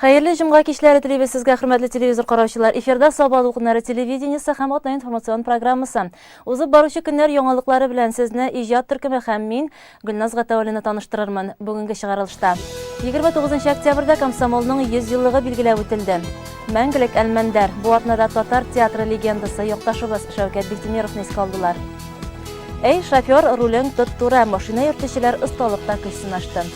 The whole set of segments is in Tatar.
Хәерле җомга кичләре телибез сезгә, хөрмәтле телевизор караучылар. Эфирда Саба дулкыннары телевидениесе һәм атна информацион программасы. Узып баручы көннәр яңалыклары белән сезне иҗат төркеме һәм мин, Гөлназ Гатауллина таныштырырмын. Бүгенге чыгарылышта. 29 октябрьдә комсомолның 100 еллыгы билгеләп үтелде. Мәңгелек Әлмәндәр. Бу атнада татар театры легендасы, якташыбыз Шәүкәт Биктимировны искә алдылар. Әй, шофер, рулең тот туры, машина йөртүчеләр осталыкта көч сынашты.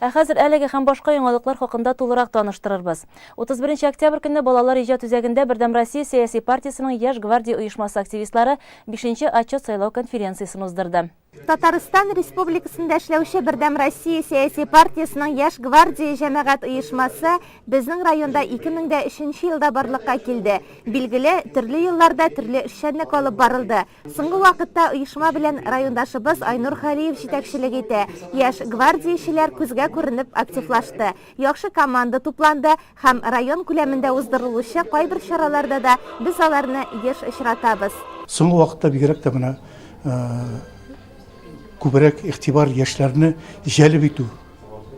Ә хәзер әлеге һәм башка яңалыклар хакында тулырак таныштырырбыз. 31 октябрь көнне Балалар иҗат үзәгендә Бердәм Россия сәяси партиясенең Яшь гвардия оешмасы активистлары бишенче отчет-сайлау конференциясен уздырды. Татарстан Республикасында эшләүче Бердәм Россия сәяси партиясенең Яшь гвардия җәмәгать оешмасы безнең районда 2003 елда барлыкка килде. Билгеле, төрле елларда төрле эшчәнлек алып барылды. Соңгы вакытта оешма белән райондашыбыз Айнур Халиев җитәкчелек итә. Яшь гвардиячеләр күзгә күренеп активлашты. Яхшы команда тупланды һәм район күләмендә уздырылучы кайбер чараларда да без аларны еш очратабыз. Соңгы вакытта бигрәк тә менә күбрәк игътибар яшьләрне җәлеп итү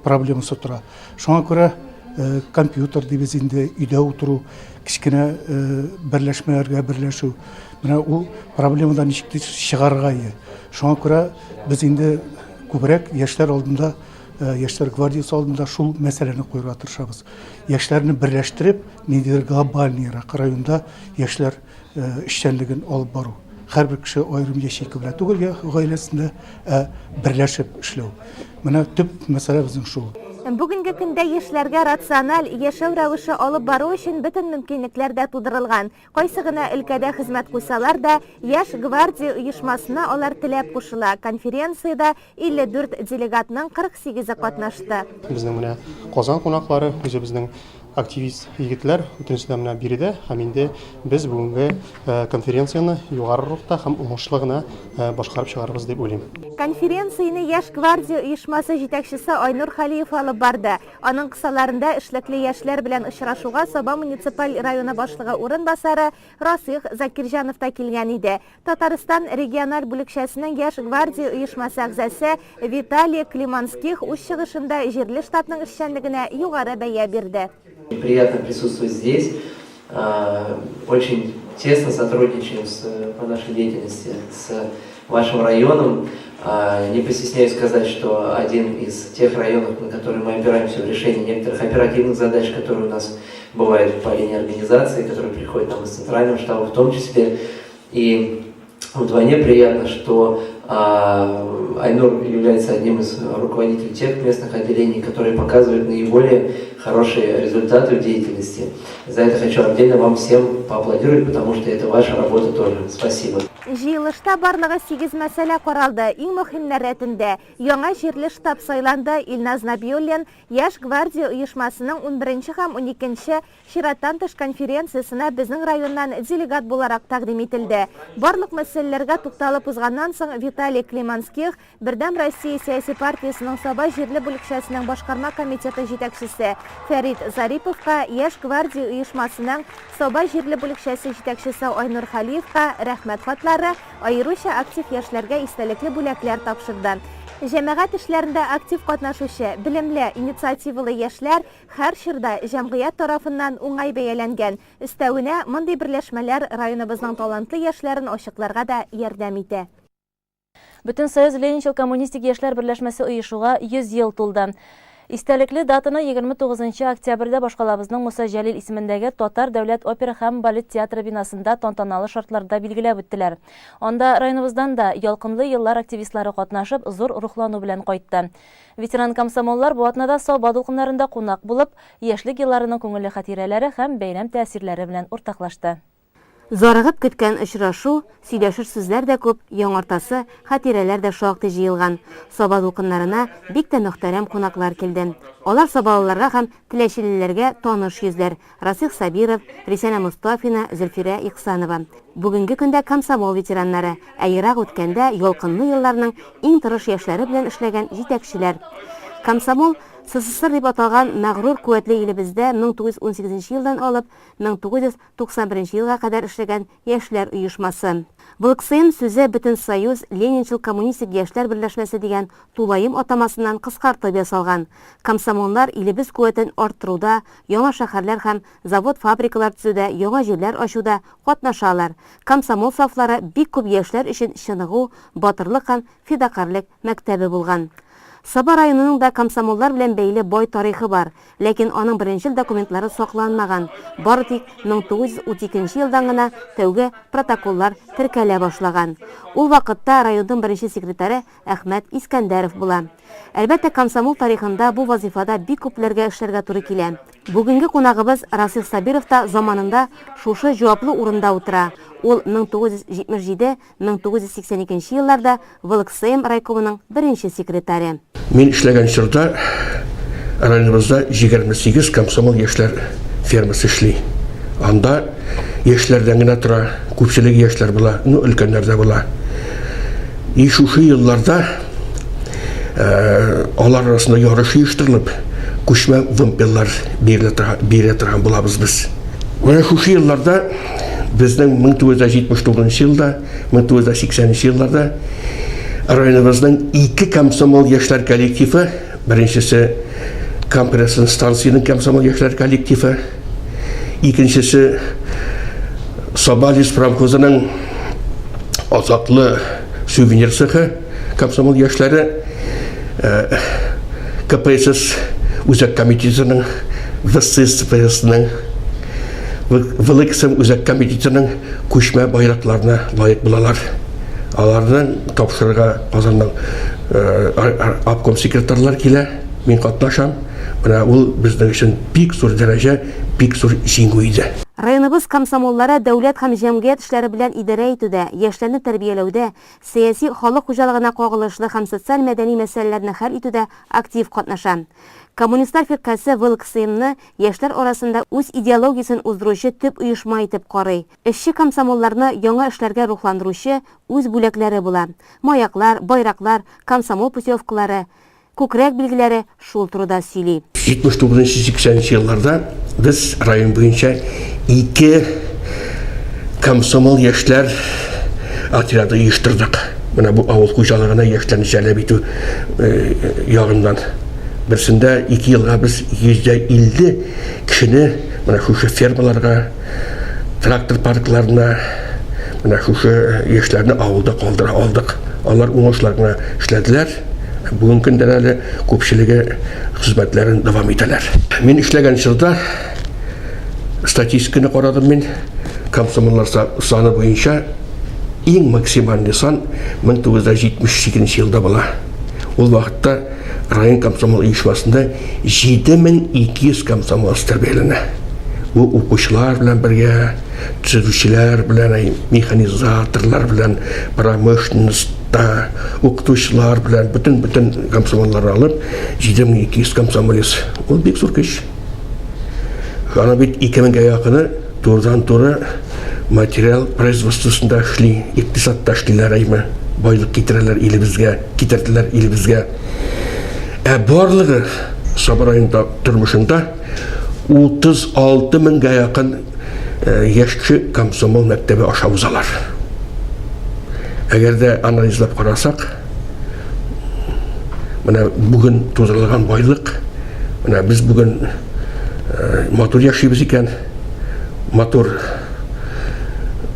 проблемасы тора. Шуңа күрә э, компьютер дибез инде, өйдә утыру, кечкенә э, берләшмәләргә берләшү. Менә ул проблемадан ничек тә чыгарга ие. Шуңа күрә без инде күбрәк яшьләр алдында, э, яшьләр гвардиясе алдында шул мәсьәләне куярга тырышабыз. Яшьләрне берләштереп, ниндидер глобальныйрак районда яшьләр эшчәнлеген алып бару. Һәрбер кеше аерым ячейка белән түгел я гаиләсендә, ә берләшеп эшләү. Менә төп мәсьәлә безнең шул. Бүгенге көндә яшьләргә рациональ яшәү рәвеше алып бару өчен бөтен мөмкинлекләр дә тудырылган. Кайсы гына өлкәдә хезмәт куйсалар да, Яшь гвардия оешмасына алар теләп кушыла. Конференциядә 54 делегатның 48-е катнашты. Безнең менә Казан кунаклары, үзебезнең Активист егетләр бөтенесе дә менә биредә һәм инде без бүгенге конференцияне югары рухта һәм уңышлы гына башкарып чыгарбыз дип уйлыйм. Конференцияне Яшь гвардия оешмасы җитәкчесе Айнур Халиев алып барды. Аның кысаларында эшлекле яшьләр белән очрашуга Саба муниципаль районы башлыгы урынбасары Расыйх Закирҗанов та килгән иде. Татарстан региональ бүлекчәсенең Яшь гвардия оешмасы әгъзасы Виталий Климанских үз чыгышында җирле штабның эшчәнлегенә югары бәя бирде. Приятно присутствовать здесь. Очень тесно сотрудничаем с, по нашей деятельности с вашим районом. Не постесняюсь сказать, что один из тех районов, на которые мы опираемся в решении некоторых оперативных задач, которые у нас бывают по линии организации, которые приходят нам из центрального штаба в том числе. И вдвойне приятно, что Айнур является одним из руководителей тех местных отделений, которые показывают наиболее хорошие результаты в деятельности. За это хочу отдельно вам всем поаплодировать, потому что это ваша работа тоже. Спасибо. Җыелышта барлыгы сигез мәсьәлә каралды. Иң мөһимнәр рәтендә, яңа җирле штаб сайланды, Илназ Нәбиуллин Яшь гвардия оешмасының унберенче һәм уникенче Чираттан тыш конференциясенә безнең районнан делегат буларак тәкъдим ителде. Барлык мәсьәләләргә тукталып узганнан соң, Виталий Климанских, Бердәм Россия сәяси партиясенең Саба җирле бүлекчәсенең башкарма комитеты җитәкчесе Фәрит Зариповка, Яшь гвардия оешмасының Саба җирле бүлекчәсе җитәкчесе Айнур Халиевка Рәхмәт хатлары, аеруча актив яшьләргә истәлекле бүләкләр тапшырды. Җәмәгать эшләрендә актив катнашучы, белемле, инициативалы яшьләр Һәр чорда җәмгыять тарафыннан уңай бәяләнгән. Өстәвенә, мондый берләшмәләр районыбызның талантлы яшьләрен ачыкларга да ярдәм итә. Бөтенсоюз Ленинчыл коммунистик яшьләр берләшмәсе оешуга 100 ел тулды. Истәлекле датаны 29 нчы октябрьдә башкалабызның Муса Җәлил исемендәге Татар дәүләт опера һәм балет театры бинасында тантаналы шартларда билгеләп үттеләр. Анда районыбыздан да Ялкынлы еллар активистлары катнашып, зур рухлану белән кайтты. Ветеран комсомоллар бу атнада Саба дулкыннарында кунак булып, яшьлек елларының күңелле хатирәләре һәм бәйрәм тәэсирләре белән уртаклашты. Зарыгып көткән очрашу, сөйләшер сүзләр дә күп, яңартасы хатирәләр дә шактый җыелган. Саба дулкыннарына бик тә мөхтәрәм кунаклар килде. Алар сабалыларга һәм теләчелеләргә таныш йөзләр, Расих Сабиров, Рисәнә Мостафина, Зөлфирә Ихсанова. Бүгенге көндә комсомол ветераннары, ә ерак үткәндә ялкынлы елларның иң тырыш яшьләре белән эшләгән җитәкчеләр. Комсомол, СССР дип аталган мәгърур куәтле илебездә 1918 елдан алып 1991 елга кадәр эшләгән яшьләр оешмасы. ВЛКСМ сүзе Бөтенсоюз Ленинчыл коммунистик яшьләр берләшмәсе дигән тулаем атамасыннан кыскартып ясалган. Комсомоллар илебез куәтен арттыруда, яңа шәһәрләр һәм завод-фабрикалар төзүдә, яңа җирләр ачуда катнашалар. Комсомол сафлары бик күп яшьләр өчен чыныгу, батырлык һәм фидакарьлек мәктәбе булган. Саба районының да комсомоллар белән бәйле бай тарихы бар, ләкин аның беренчел документлары сакланмаган, бары тик 1932 елдан гына тәүге протоколлар теркәлә башлаган. Ул вакытта районның беренче секретаре Әхмәт Искәндәров була. Әлбәттә, комсомол тарихында бу вазыйфада бик күпләргә эшләргә туры килә. Бүгенге кунагыбыз Расих Сабиров та заманында шушы җаваплы урында утыра. Ул 1977 1982 елларда ВЛКСМ райкомының беренче секретаре. Мин эшләгән чорда районыбызда 28 комсомол яшьләр фермасы эшли. Анда яшьләрдән генә тора, күпчелеге яшьләр була, ну, өлкәннәр дә була. И шушы елларда э, алар арасында ярыш оештырылып, күчмә вымпеллар бирә торган булабыз без. Менә шушы елларда безнең 1979 елда, 1980 елларда районыбызның ике комсомол яшьләр коллективы, беренчесе компрессор станциянең комсомол яшьләр коллективы, икенчесе Саба леспромхозының азатлы сувенир цехы комсомол яшьләре э, КПСС үзәк комитетының ВССПСның ВЛКСМ үзәк комитетының күчмә байракларына лаек булалар. Аларны тапшырырга Казанның э, обком секретарьлар килә, мин катнашам. Менә ул безнең өчен бик зур дәрәҗә, бик зур җиңү иде. Районыбыз комсомоллары дәүләт һәм җәмгыять эшләре белән идарә итүдә, яшьләрне тәрбияләүдә, сәяси, халык хуҗалыгына кагылышлы һәм социаль-мәдәни мәсьәләләрне хәл итүдә актив катнаша. Коммунистлар фиркасе ВЛКСМны яшьләр арасында үз идеологиясен уздыручы төп оешма итеп карый. Эшче комсомолларны яңа эшләргә рухландыручы үз бүләкләре була, маяклар, байраклар, комсомол путевкалары, күкрәк билгеләре шул турыда сөйли. 79-80 елларда без район буенча ике комсомол яшьләр отряды оештырдык. Менә бу авыл хуҗалыгына яшьләрне җәлеп итү э, ягыннан. Берсендә ике елга без 150 кешене менә шушы фермаларга, трактор паркларына, менә шушы яшьләрне авылда калдыра алдык. Алар уңышлар гына эшләделәр. Бүгенге көндә әле күпчелеге хезмәтләрен дәвам итәләр. Мин эшләгән чорда статистиканы карадым мин. Комсомоллар саны буенча иң максимальный сан 1978 елда була. Ул вакытта район комсомол оешмасында 7200 комсомолец тәрбияләнә. Бу укучылар белән бергә, төзүчеләр белән, механизаторлар белән, промышленностьта укытучылар белән бөтен-бөтен комсомоллар алып 7200 комсомолец. Ул бик зур көч. Аны бит 2000гә якыны турыдан-туры материал производствосында эшли, икътисадта эшлиләр әйме, байлык китерәләр илебезгә, китерделәр илебезгә. Ә барлыгы Саба районында тормышында 36 меңгә якын э, яшь кеше комсомол мәктәбе аша узалар. Әгәр дә анализлап карасак, менә бүген тудырылган байлык, менә без бүген э, матур яшибез икән, матур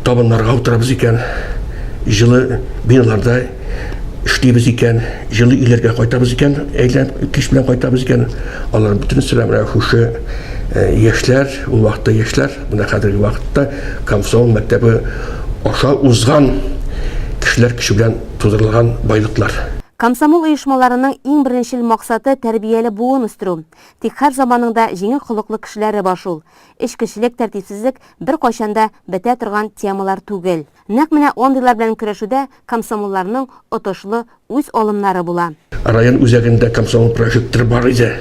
табыннарга утырабыз икән, җылы биналарда эшлибез икән, җылы өйләргә кайтабыз икән, әйләнеп кич белән кайтабыз икән, алар бөтенесе дә менә шушы э, яшьләр, ул вакытта яшьләр, менә хәзерге вакытта комсомол мәктәбе аша узган кешеләр көче белән тудырылган байлыклар. Комсомол оешмаларының иң беренчел максаты тәрбияле буын үстерү. Тик һәр заманның да җиңел холыклы кешеләре бар шул. Эчкечелек, тәртипсезлек беркайчан да бетә торган темалар түгел. Нәкъ менә андыйлар белән көрәшүдә комсомолларның отышлы үз алымнары була. Район үзәгендә комсомол прожекторы бар иде.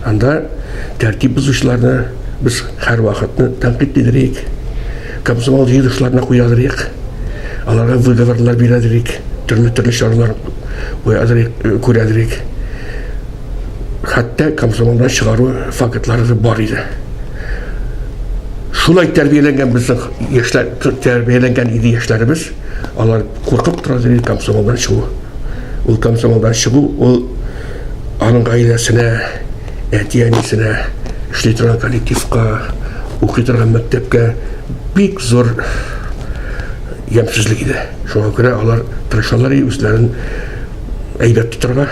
Анда тәртип бозучыларны без һәрвакытны тәнкыйтьлидерик, комсомол җыелышларына куядырыйк, аларга выговорлар бирәдерик, төрле-төрле чаралар куядырыйк, күрәдерик. хәтта комсомолдан чыгару фактлары да бар иде. Шулай тәрбияләнгән безнең яшьләр, тәрбияләнгән иде яшьләребез. Алар куркып тора иде комсомолдан чыгу. Ул комсомолдан чыгу, ул аның гаиләсенә, әти-әнисенә, эшли торган коллективка, укый торган мәктәпкә бик зур ямьсезлек иде. Шуңа күрә алар тырышалар иде үзләрен әйбәт тотарга,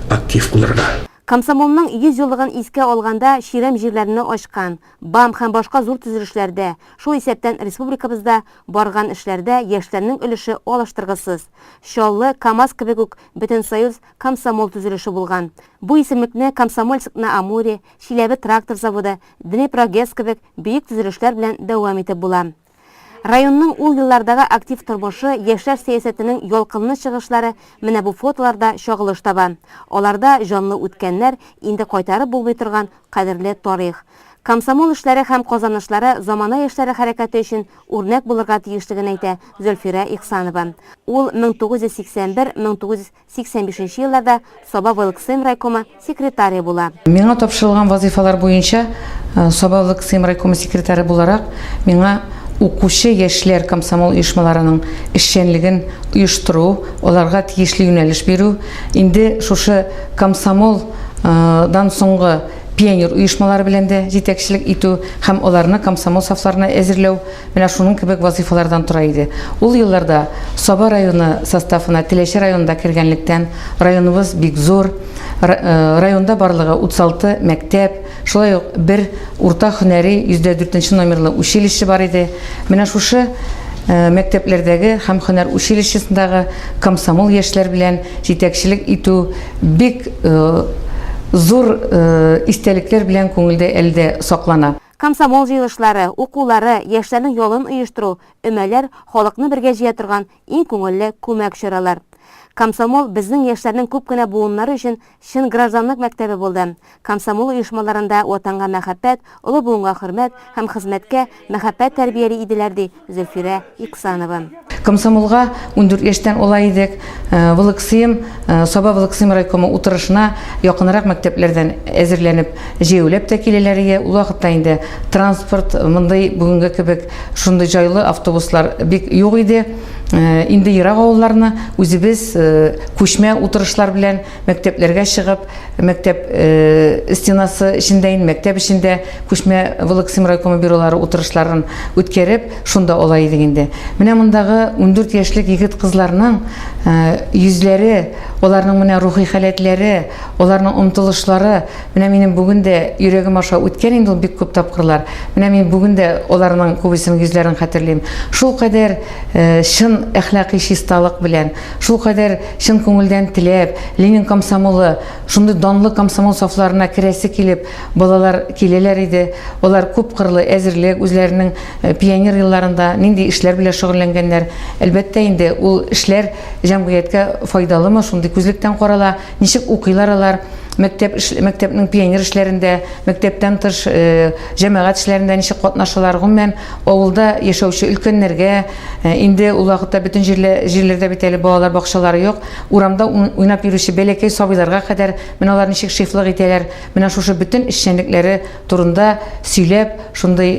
актив булырга. Комсомолның 100 еллыгын искә алганда чирәм җирләрне ачкан, БАМ һәм башка зур төзелешләрдә, шул исәптән республикабызда барган эшләрдә яшьләрнең өлеше алыштыргысыз. Чаллы, КАМАЗ кебек үк Бөтенсоюз комсомол төзелеше булган. Бу исемлекне Комсомольск-на-Амуре, Чиләбе трактор заводы, Днепрогэс кебек бөек төзелешләр белән дәвам итеп була. Районның ул еллардагы актив тормышы, яшьләр сәясәтенең ялкынлы чыгышлары менә бу фотоларда чагылыш таба. Аларда җанлы үткәннәр, инде кайтарып булмый торган кадерле тарих. Комсомол эшләре һәм казанышлары замана яшьләре хәрәкәте өчен үрнәк булырга тиешлеген әйтә Зөлфирә Ихсанова. Ул 1981, 19 85 нче елларда Саба ВЛКСМ райкомы секретаре була. Миңа тапшырылган вазыйфалар буенча Саба ВЛКСМ райкомы секретаре буларак, миңа укучы яшьләр комсомол оешмаларының эшчәнлеген оештыру, аларга тиешле юнәлеш бирү, инде шушы комсомол дан соңгы пионер оешмалары белән дә җитәкчелек итү һәм аларны комсомол сафларына әзерләү, Менә шуның кебек вазыйфалардан тора иде. Ул елларда Саба районы составына Теләче районы да кергәнлектән, районыбыз бик зур, районда барлыгы 36 мәктәп, шулай ук бер урта һөнәри 104 нче номерлы училище бар иде. Менә шушы мәктәпләрдәге һәм һөнәр училищесындагы комсомол яшьләр белән җитәкчелек итү бик зур истәлекләр белән күңелдә әле дә саклана. Комсомол җыелышлары, укулары, яшьләрнең ялын оештыру, өмәләр, халыкны бергә җыя торган иң күңелле күмәк чаралар. Комсомол безнең яшьләрнең күп кенә буыннары өчен чын гражданлык мәктәбе булды. Комсомол оешмаларында Ватанга мәхәббәт, олы буынга хөрмәт һәм хезмәткә мәхәббәт тәрбияли иделәр, ди Зөлфирә Иксанова. Комсомолга 14 яшьтән ала идек. ВЛКСМ, Саба ВЛКСМ райкомы утырышына якынрак мәктәпләрдән әзерләнеп, җәяүләп тә киләләр иде. Ул вакытта инде транспорт мондый бүгенге кебек шундый җайлы автобуслар бик юк иде. Инде ерак авылларны үзебез күчмә утырышлар белән мәктәпләргә чыгып, мәктәп стенасы эчендә инде, мәктәп эчендә күчмә ВЛКСМ райкомы бюролары утырышларын үткәреп, шунда ала идек инде. Менә мондагы 14 яшьлек егет-кызларның йөзләре, аларның менә рухи халәтләре, аларның омтылышлары, менә минем бүген дә йөрәгем аша үткән инде ул бик күп тапкырлар. Менә мин бүген дә аларның күбесенең йөзләрен хәтерлим. Шулкадәр чын әхлакый чисталык белән, Шулкадәр чын күңелдән теләп, Ленин комсомолы, шундый данлы комсомол сафларына керәсе килеп, балалар киләләр иде. Алар күпкырлы әзерлек, үзләренең э, пионер елларында нинди эшләр белән шөгыльләнгәннәр. Әлбәттә инде, ул эшләр җәмгыятькә файдалымы, шундый күзлектән карала, ничек укыйлар алар, мәктәп мәктәпнең пионер эшләрендә, мәктәптән тыш э, җәмәгать эшләрендә ничек катнашалар, гомумән, авылда яшәүче өлкәннәргә, Инде ул вакытта бөтен җирле, җирләрдә бит әле балалар бакчалары юк. Урамда уйнап йөрүче бәләкәй сабыйларга кадәр менә алар ничек шефлык итәләр, менә шушы бөтен эшчәнлекләре турында сөйләп, шундый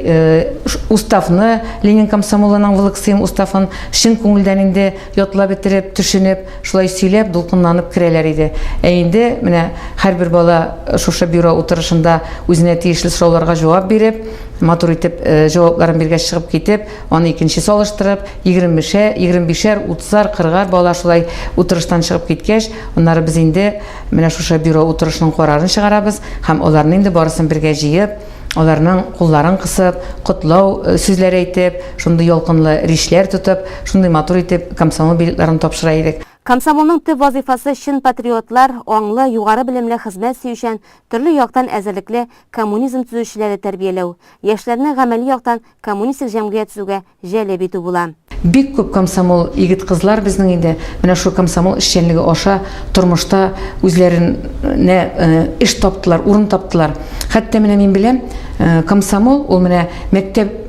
уставны, Ленин комсомолының ВЛКСМ уставын чын күңелдән инде ятлап бетереп, төшенеп, шулай сөйләп, дулкынланып керәләр иде. Ә инде менә һәрбер бала шушы бюро утырышында үзенә тиешле сорауларга җавап биреп, матур итеп җавапларын биргәч чыгып китеп, Аны икенчесе алыштырып, егермешәр, 25-әр, утызар, кырыгар бала шулай утырыштан чыгып киткәч, аннары без инде менә шушы бюро утырышының карарын чыгарабыз һәм аларны инде барысын бергә җыеп, аларның кулларын кысып, котлау э, сүзләре әйтеп, шундый ялкынлы речьләр тотып, шундый матур итеп комсомол билетларын тапшыра идек. Комсомолның төп вазыйфасы чын патриотлар, аңлы, югары белемле, хезмәт сөючән, төрле яктан әзерлекле коммунизм төзүчеләре тәрбияләү, яшьләрне гамәли яктан коммунистик җәмгыять төзүгә җәлеп итү була. Бик күп комсомол егет-кызлар безнең инде менә шул комсомол эшчәнлеге аша тормышта үзләренә эш таптылар, урын таптылар. Хәтта менә мин беләм, комсомол ул менә мәктәп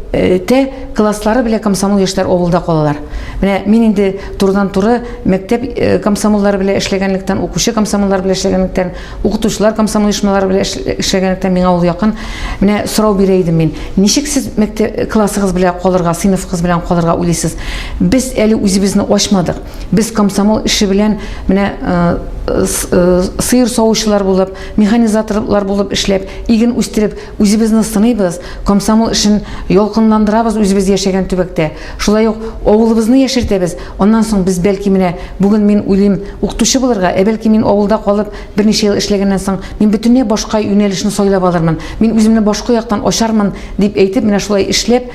тә класслары белән комсомол яшьләр авылда калалар. Менә мин инде турыдан-туры мәктәп э, комсомоллары белән эшләгәнлектән, укучы комсомоллар белән эшләгәнлектән, укытучылар комсомол оешмалары белән эшләгәнлектән миңа ул якын. Менә сорау бирә идем мин. Ничек сез мәктәп э, классыгыз белән калырга, сыйныфыгыз белән калырга уйлыйсыз? Без әле үзебезне ачмадык. Без комсомол эше белән менә э, сыер савучылар булып, механизаторлар булып эшләп, иген үстереп, Үзебезне сыныйбыз, комсомол эшен ялкынландырабыз үзебез яшәгән төбәктә. Шулай ук авылыбызны яшәртәбез. Аннан соң без бәлки менә бүген мин уйлыйм укытучы булырга, ә бәлки мин авылда калып берничә ел эшләгәннән соң мин бөтенләй башка юнәлешне сайлап алырмын. Мин үземне башка яктан ачармын, дип әйтеп, менә шулай эшләп,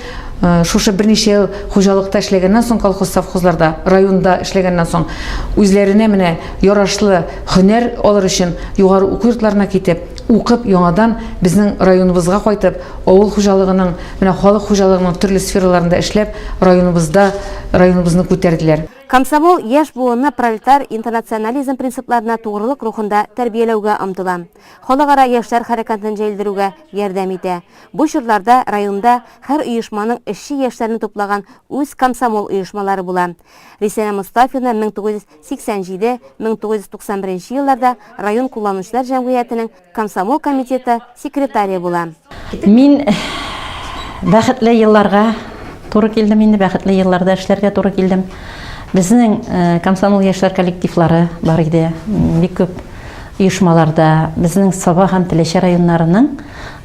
шушы берничә ел хуҗалыкта эшләгәннән соң, колхоз-совхозларда, районда эшләгәннән соң, үзләренә менә ярашлы һөнәр алыр өчен югары уку йортларына китеп, укып, яңадан безнең районыбызга кайтып, авыл хуҗалыгының, менә халык хуҗалыгының төрле сфераларында эшләп, районыбызда, районыбызны күтәрделәр. Комсомол яшь буынны пролетар интернационализм принципларына тугрылык рухында тәрбияләүгә омтыла. Халыкара яшьләр хәрәкәтен җәелдерүгә ярдәм итә. Бу чорларда районда һәр оешманың эшче яшьләрне туплаган үз комсомол оешмалары була. Рисәнә Мостафина 1900 87, 1991 елларда район кулланучылар җәмгыятенең комсомол комитеты секретаре була. Мин бәхетле елларга туры килдем инде, бәхетле елларда эшләргә туры килдем. Безнең э, комсомол яшьләр коллективлары бар иде, бик күп оешмаларда. Безнең Саба һәм Теләче районнарының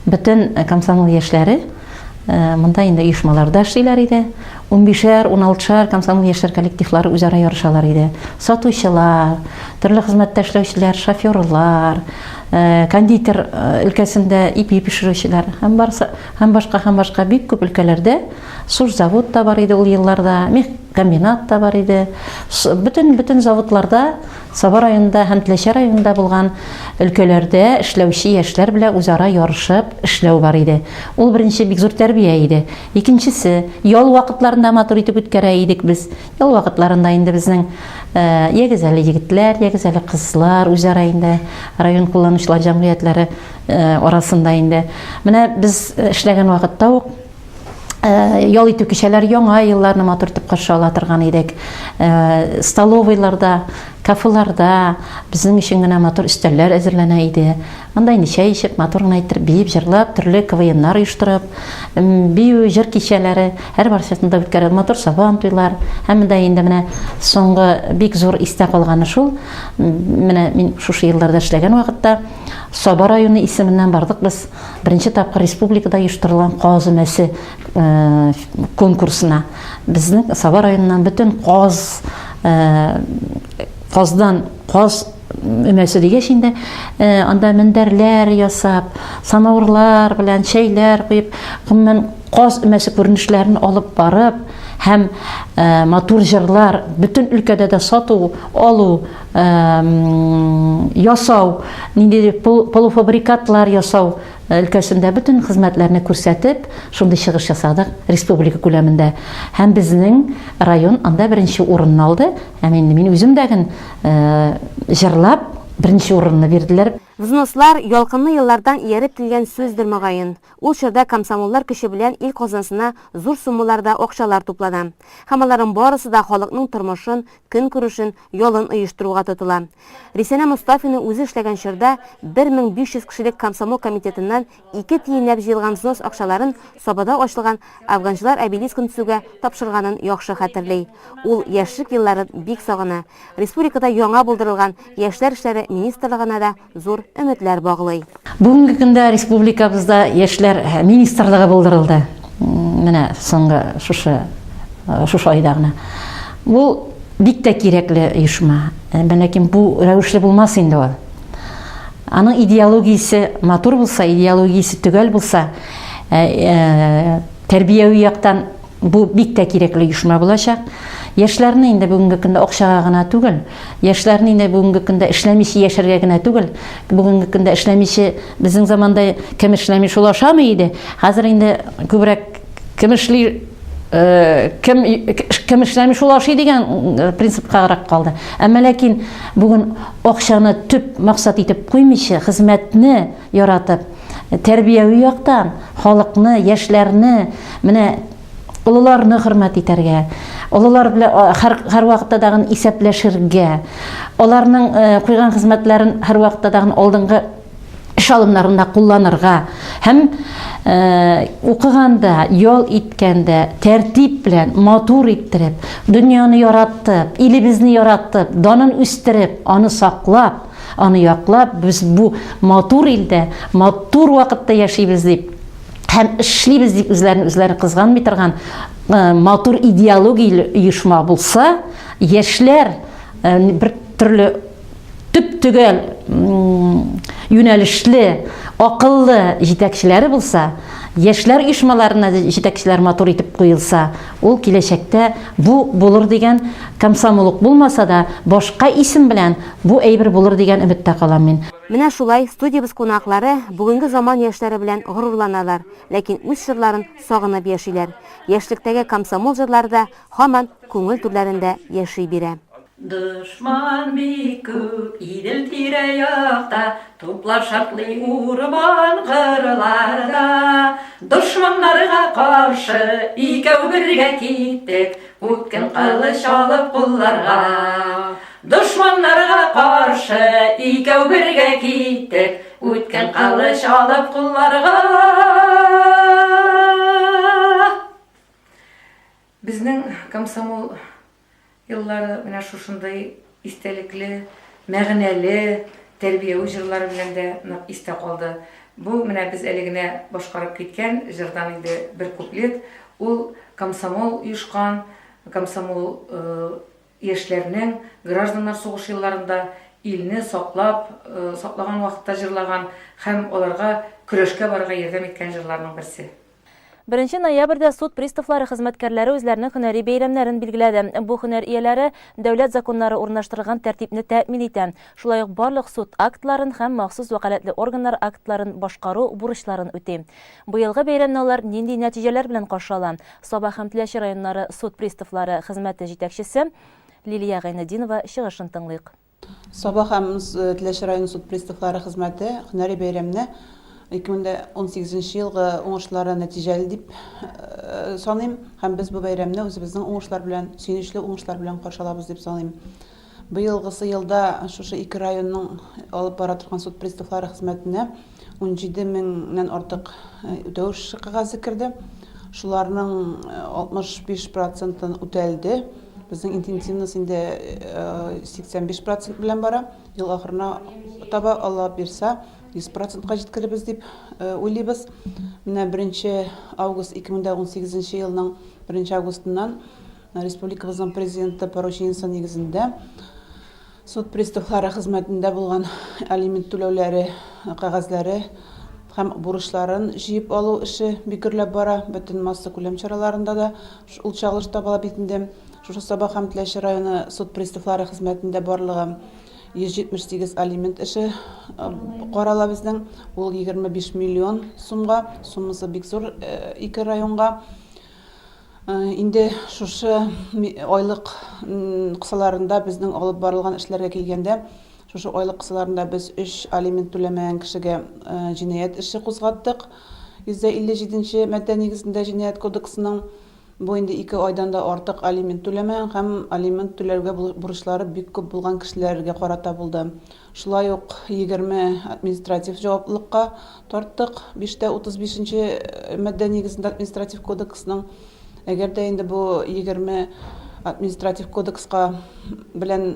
бөтен э, комсомол яшьләре э, монда инде оешмаларда эшлиләр иде. Унбишәр, уналтышар комсомол яшьләр коллективлары үзара ярышалар иде. Сатучылар, төрле хезмәттә эшләүчеләр, шоферлар, э, кондитер э, өлкәсендә ипи пешерүчеләр һәм барсы һәм башка һәм башка бик күп өлкәләрдә сушзавод та бар иде ул елларда, мехкомбинат та бар иде. Бөтен бөтен заводларда Саба районында һәм Теләче районында булган өлкәләрдә эшләүче яшьләр белән үзара ярышып эшләү бар иде. Ул беренче бик зур тәрбия иде. Икенчесе, ял вакытларында матур итеп үткәрә идек без. Ял вакытларында инде безнең ягез әле егетләр, ягез әле кызлар үзара инде район кулланучылар җәмгыятьләре арасында инде. Менә без эшләгән вакытта ук ял итү кичәләр, яңа елларны матур итеп каршы ала торган идек. Столовыйларда, кафеларда безнең өчен генә матур өстәлләр әзерләнә иде. Анда инде чәй эчеп, матур гына иттереп биеп, җырлап, төрле КВНнар оештырып, бию, җыр кичәләре һәр барчасын да үткәрә. Матур сабан туйлар. Һәм дә инде менә соңгы бик зур истә калганы шул. Менә мин шушы елларда эшләгән вакытта Саба районы исеменнән бардык без беренче тапкыр республикада оештырылган каз өмәсе конкурсына. Безнең Саба районыннан бөтен каз каздан каз өмәсе дигәч инде анда мендәрләр ясап, самавырлар белән чәйләр куеп, гомумән каз өмәсе күренешләрен алып барып һәм матур җырлар бөтен өлкәдә дә сату, алу, ясау, ниндидер полуфабрикатлар ясау өлкәсендә бөтен хезмәтләрне күрсәтеп, шундый чыгыш ясадык республика күләмендә. Һәм безнең район анда беренче урынны алды. Һәм инде мин үзем дә ген җырлап беренче урынны бирделәр. Взнослар, ялкынлы еллардан ияреп килгән сүздер, мөгаен. Ул чорда комсомоллар көче белән ил казнасына зур суммаларда акчалар туплана. Һәм аларның барысы да халыкның тормышын, көнкүрешен, ялын оештыруга тотыла. Рисәнә Мостафина үзе эшләгән чорда 1500 кешелек комсомол комитетыннан ике тиенләп җыелган взнос акчаларын Сабада ачылган Афганчылар обелискын төзүгә тапшырганын яхшы хәтерли. Ул яшьлек елларын бик сагына. Республикада яңа булдырылган Яшьләр эшләре министрлыгына да зур өметләр баглый. Бүгенге көндә республикабызда Яшьләр министрлыгы булдырылды. Менә соңгы шушы шушы айда гына. Бу бик тә кирәкле оешма. Ләкин бу рәвешле булмас инде ул. Аның идеологиясе матур булса, идеологиясе төгәл булса, тәрбияви яктан бу бик тә кирәкле оешма булачак. Яшьләрне инде бүгенге көндә акчага гына түгел, яшьләрне инде бүгенге көндә эшләмичә яшәргә генә түгел, бүгенге көндә эшләмичә безнең заманда кем эшләми шул ашамый иде. Хәзер инде күбрәк кем эшли э, кем кем эшләми шул ашый дигән э, принципкарак калды. Әмма ләкин бүген акчаны төп максат итеп куймыйча, хезмәтне яратып, тәрбияви яктан халыкны, яшьләрне менә олыларны хөрмәт итәргә, олылар белән һәр һәрвакытта тагын исәпләшергә, аларның куйган хезмәтләрен һәрвакытта тагын алдынгы эш алымнарында кулланырга һәм укыганда, ял иткәндә тәртип белән, матур иттереп, дөньяны яратып, илебезне яратып, данын үстереп, аны саклап, аны яклап, без бу матур илдә, матур вакытта яшибез дип һәм эшлибез дип үзләрен үзләре кызганмый торган матур идеологияле оешма булса, яшьләр бер төрле төп-төгәл юнәлешле, акыллы җитәкчеләре булса, яшьләр оешмаларына җитәкчеләр матур итеп куелса, ул киләчәктә бу булыр дигән комсомол ук булмаса да, башка исем белән бу әйбер булыр дигән өметтә калам мин. Менә шулай студиябез кунаклары бүгенге заман яшьләре белән горурланалар, ләкин үз чорларын сагынып яшиләр. Яшьлектәге комсомол җырлары да һаман күңел түрләрендә яши бирә. Дошман бик күп Идел тирә-якта, Туплар шартлый урман кырларда. Дошманнарга каршы икәү бергә киттек, Үткен кылыч алып кулларга. Дошманнарга каршы икәү бергә киттек, Үткен кылыч алып кулларга. Безнең комсомол еллары менә шушындый истәлекле, мәгънәле, тәрбияви җырлары белән дә нык истә калды. Бу менә без әле генә башкарып киткән җырдан инде бер куплет. Ул комсомол оешкан, комсомол яшьләрнең гражданнар сугышы елларында илне саклап, саклаган вакытта җырлаган һәм аларга көрәшкә барырга ярдәм иткән җырларның берсе. Беренче ноябрьдә суд приставлары хезмәткәрләре үзләренең һөнәри бәйрәмнәрен билгеләде. Бу һөнәр ияләре дәүләт законнары урнаштырылган тәртипне тәэмин итә. Шулай ук барлык суд актларын һәм махсус вәкаләтле органнар актларын башкару бурычларын үти. Быелгы бәйрәмне алар нинди нәтиҗәләр белән каршы ала? Саба һәм Теләче районнары суд приставлары хезмәте җитәкчесе Лилия Гайнетдинова чыгышын тыңлыйк. Саба һәм Теләче районы суд приставлары хезмәте һөнәри бәйрәмне 2018 нче елгы уңышлары нәтиҗәле дип саныйм һәм без бу бәйрәмне үзебезнең уңышлар белән, сөенечле уңышлар белән каршы алабыз дип саныйм. Быелгысы елда шушы ике районның алып бара торган суд приставлары хезмәтенә 17 меңнән артык үтәү эше кәгазе керде. Шуларның 65 процентын үтәлде. Безнең интенсивность инде 85 процент белән бара. Ел ахырына таба, Алла бирса, 100 процентка җиткерербез дип уйлыйбыз. Менә 1 август 2018 елның 1 августыннан республикабызның президенты поручениесе нигезендә Суд приставлары хезмәтендә булган алимент түләүләре кәгазьләре һәм бурычларын җыеп алу эше бик гөрләп бара. Бөтен массакүләм чараларында да ул чагылыш табыла бит инде. Шушы Саба һәм Теләче районы суд приставлары хезмәтендә барлыгы 178 алимент эше карала безнең. Ул 25 миллион сумга, суммасы бик зур ике районга. Инде шушы айлык кысаларында безнең алып барылган эшләргә килгәндә, шушы айлык кысаларында без өч алимент түләмәгән кешегә җинаять эше кузгаттык. 157 нче маддә нигезендә җинаять кодексының бу инде ике айдан да артык алимент түләмәгән һәм алимент түләргә бурычлары бик күп булган кешеләргә карата булды. Шулай ук 20 административ җаваплылыкка тарттык, 5 тә 35 нче маддә нигезендә административ кодексның. Әгәр дә инде бу 20 административ кодекска белән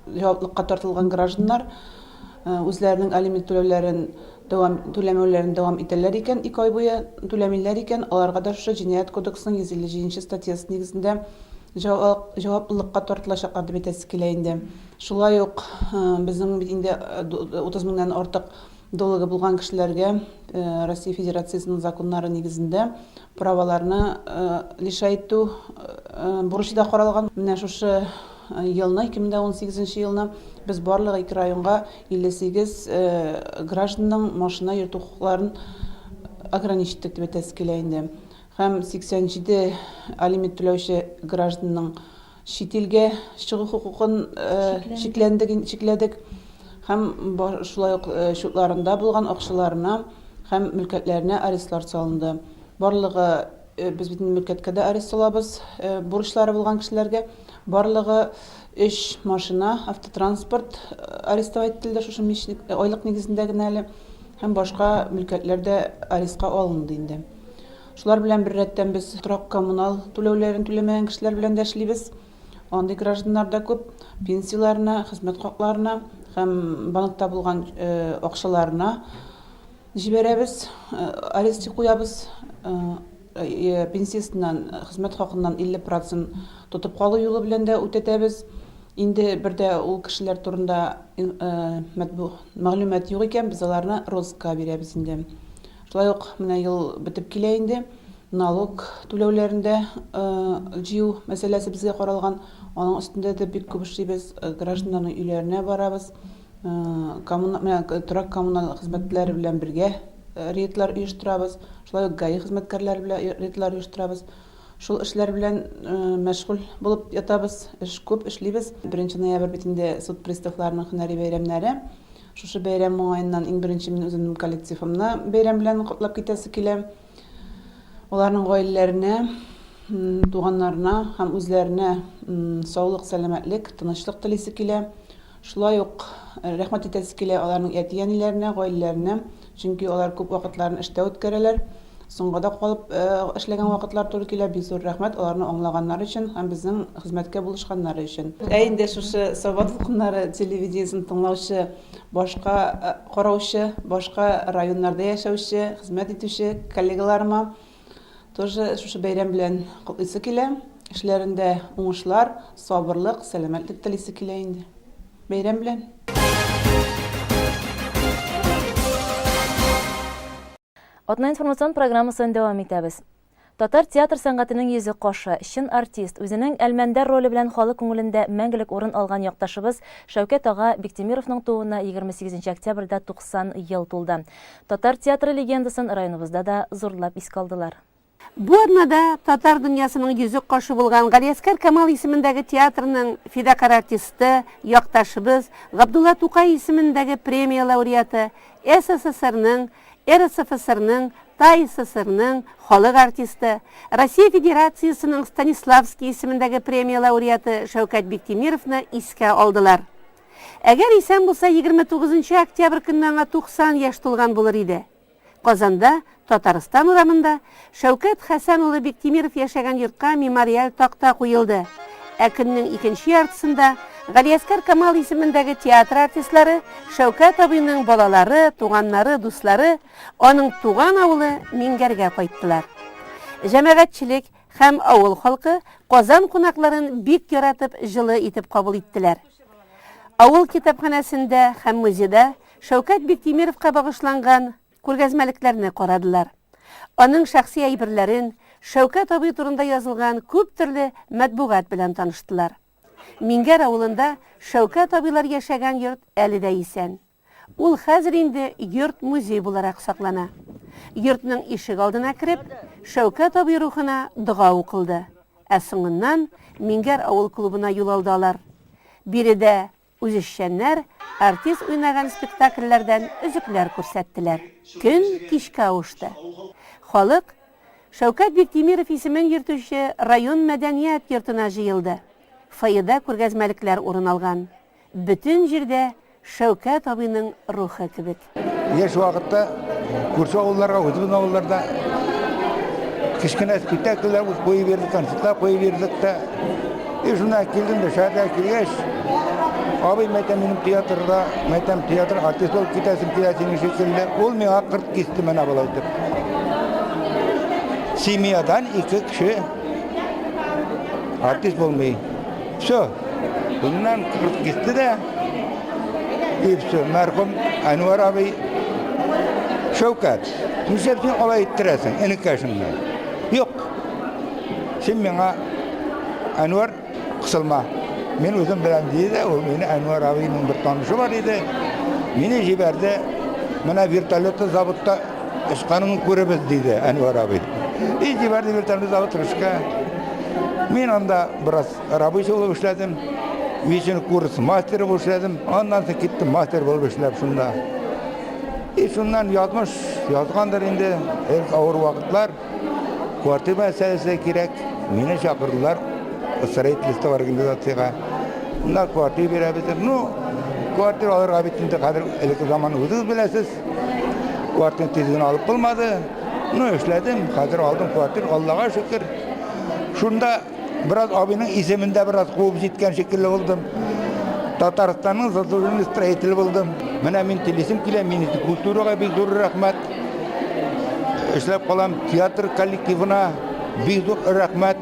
җаваплылыкка тартылган гражданнар үзләренең алимент түләүләрен дәвам түләмәүләрен дәвам итәләр икән, ике ай буе түләмиләр икән, аларга да шушы җинаять кодексының 157 нче статьясы нигезендә җаваплылыкка тартылачаклар дип әйтәсе килә инде. Шулай ук безнең бит инде 30 меңнән артык долгы булган кешеләргә Россия Федерациясенең законнары нигезендә праваларны лишай итү бурычы да каралган. Менә шушы елны, 2018 елны без барлык ике районга 58 гражданның машина йөртү хокукларын ограничить иттек дип әйтәсе килә инде. Һәм 87 алимент түләүче гражданның чит илгә чыгу хокукын чикләндек, чикләдек. Һәм шулай ук счетларында булган акчаларына һәм мөлкәтләренә арестлар салынды. Барлыгы, без бит инде мөлкәткә дә арест салабыз, бурычлары булган кешеләргә. Барлыгы өч машина, автотранспорт арестовать ителде шушы мишник, айлык нигезендә генә әле. Һәм башка мөлкәтләр дә арестка алынды инде. Шулар белән беррәттән без торак-коммунал түләүләрен түләмәгән кешеләр белән дә эшлибез. Андый гражданнар да күп, пенсияләренә, хезмәт хакларына һәм банкта булган акчаларына җибәрәбез, арест куябыз. Пенсиясеннән, хезмәт хакыннан 50 процент тотып калу юлы белән дә үтәтәбез. Инде бер дә ул кешеләр турында мәгълүмат юк икән, без аларны розыскка бирәбез инде. Шулай ук менә ел бетеп килә инде. Налог түләүләрен дә җыю мәсьәләсе безгә каралган. Аның өстендә дә бик күп эшлибез. Гражданнарның өйләренә барабыз. Коммуна, менә торак коммуналь хезмәтләре белән бергә рейдлар оештырабыз. Шулай ук ГАИ хезмәткәрләре белән рейдлар оештырабыз. Шул эшләр белән мәшгуль булып ятабыз. Эш күп, эшлибез. Беренче ноябрь бит инде суд приставларының һөнәри бәйрәмнәре. Шушы бәйрәм уңаеннан иң беренче мин үземнең коллективымны бәйрәм белән котлап китәсе килә. Аларның гаиләләренә, туганнарына һәм үзләренә саулык, сәламәтлек, тынычлык телисе килә. Шулай ук рәхмәт әйтәсе килә аларның әти-әниләренә, гаиләләренә, чөнки алар күп вакытларын эштә үткәрәләр. Соңга да калып эшләгән вакытлар туры килә. Бик зур рәхмәт аларны аңлаганнары өчен һәм безнең хезмәткә булышканнары өчен. Ә инде шушы Саба дулкыннары телевидениесен тыңлаучы, башка караучы, башка районнарда яшәүче, хезмәт итүче коллегаларыма тоже шушы бәйрәм белән котлыйсы килә. Эшләрендә уңышлар, сабырлык, сәламәтлек телисе килә инде. Бәйрәм белән! Атна информацион программасын дәвам итәбез. Татар театр сәнгатенең йөзе кашы, чын артист, үзенең Әлмәндәр роле белән халык күңелендә мәңгелек урын алган якташыбыз Шәүкәт ага Биктимировның тууына 28 октябрьдә 90 ел тулды. Татар театры легендасын районыбызда да зурлап искә алдылар. Бу атнада татар дөньясының йөзек кашы булган Галиәсгар Камал исемендәге театрның фидакарь артисты, якташыбыз, Габдулла Тукай исемендәге премия лауреаты, СССРның, РСФСРның, ТАССРның халык артисты, Россия Федерациясенең Станиславский исемендәге премия лауреаты Шәүкәт Биктимировны искә алдылар. Әгәр исән булса, 29 октябрь көнне аңа 90 яшь тулган булыр иде. Казанда, Татарстан урамында Шәүкәт Хәсән улы Биктимиров яшәгән йортка мемориаль такта куелды. Ә көннең икенче яртысында Галиәсгар Камал исемендәге театр артистлары, Шәүкәт абыйның балалары, туганнары, дуслары аның туган авылы Миңгәргә кайттылар. Җәмәгатьчелек һәм авыл халкы Казан кунакларын бик яратып, җылы итеп кабул иттеләр. Авыл китапханәсендә һәм музейда Шәүкәт Биктимировка багышланган күргәзмәлекләрне карадылар. Аның шәхси әйберләрен, Шәүкәт абый турында язылган күп төрле матбугат белән таныштылар. Миңгәр авылында Шәүкәт абыйлар яшәгән йорт әле дә исән. Ул хәзер инде йорт-музей буларак саклана. Йортның ишек алдына кереп, Шәүкәт абый рухына дога укылды. Ә соңыннан Миңгәр авыл клубына юл алды алар. Биредә Үзешчәннәр артист уйнаган спектакльләрдән өзекләр күрсәттеләр. Көн кичкә авышты. Халык Шәүкәт Биктимиров исемен йөртүче район мәдәният йортына җыелды. Фойеда күргәзмәлекләр урын алган. Бөтен җирдә Шәүкәт абыйның рухы кебек. Яшь вакытта күрше авылларга, үзебезнең авылларда кечкенә спектакльләр куеп йөрдек, концертлар куеп йөрдек тә. И шуннан килдем дә, шәһәргә килгәч, абый, мәйтәм, минем театрда, мәйтәм, театр артист булып китәсем килә синең шикелле. Ул миңа кырт кисте менә болай итеп. Семьядан ике кеше артист булмый. Все. Шуннан кырт кисте дә, И все, мәрхүм Әнвәр абый Шәүкәт, нишләп син алай иттерәсең, энекәшеңне? Юк. Син миңа Әнвәр кысылма. Мин үзем беләм диде дә, ул мине Әнвәр абыйның бер танышы бар иде. Мине җибәрде. Менә вертолетны заводта очканын күребез, диде Әнвәр абый. И җибәрде вертолетны заводка. Мин анда бераз рабочий булып эшләдем. Вишен курс мастеры булып эшләдем. Аннан соң киттем мастер булып эшләп шунда. И шуннан язмыш язгандыр инде, элек авыр вакытлар. Квартира мәсьәләсе кирәк. Мине чакырдылар строительство организациягә. Монда квартира бирәбез дип. Ну, квартира алырга бит инде хәзер элекке заман үзегез беләсез. Квартира тиз генә алып булмады. Ну, эшләдем, хәзер алдым квартира, Аллага шөкер. Шунда бераз абыйның исемен дә бераз куып җиткән шикелле булдым. Татарстанның заслуженный строителе булдым. Менә мин телисем килә, мин культурага бик зур рәхмәт. Эшләп калам театр коллективына бик зур рәхмәт.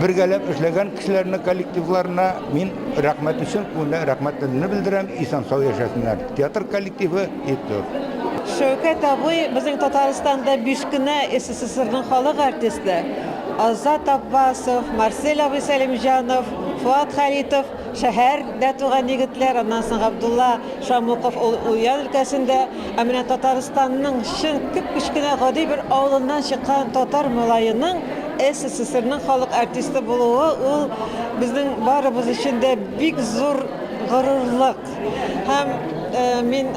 Бергәләп эшләгән кешеләрнең коллективларына мин рәхмәт өчен күңелдән рәхмәтләремне белдерәм. Исән-сау яшәсеннәр. Театр коллективы итү. Шәүкәт абый безнең Татарстанда биш кенә СССРның халык артисты. Азат Аббасов, Марсель абый Сәлимҗанов, Фоат Халитов шәһәрдә туган егетләр, аннан соң Габдулла Шамуков ул Ульян өлкәсендә. Ә менә Татарстанның чын кеп-кечкенә гади бер авылыннан чыккан татар малаеның СССРның халык артисты булуы ул безнең барыбыз өчен дә бик зур горурлык. Һәм мин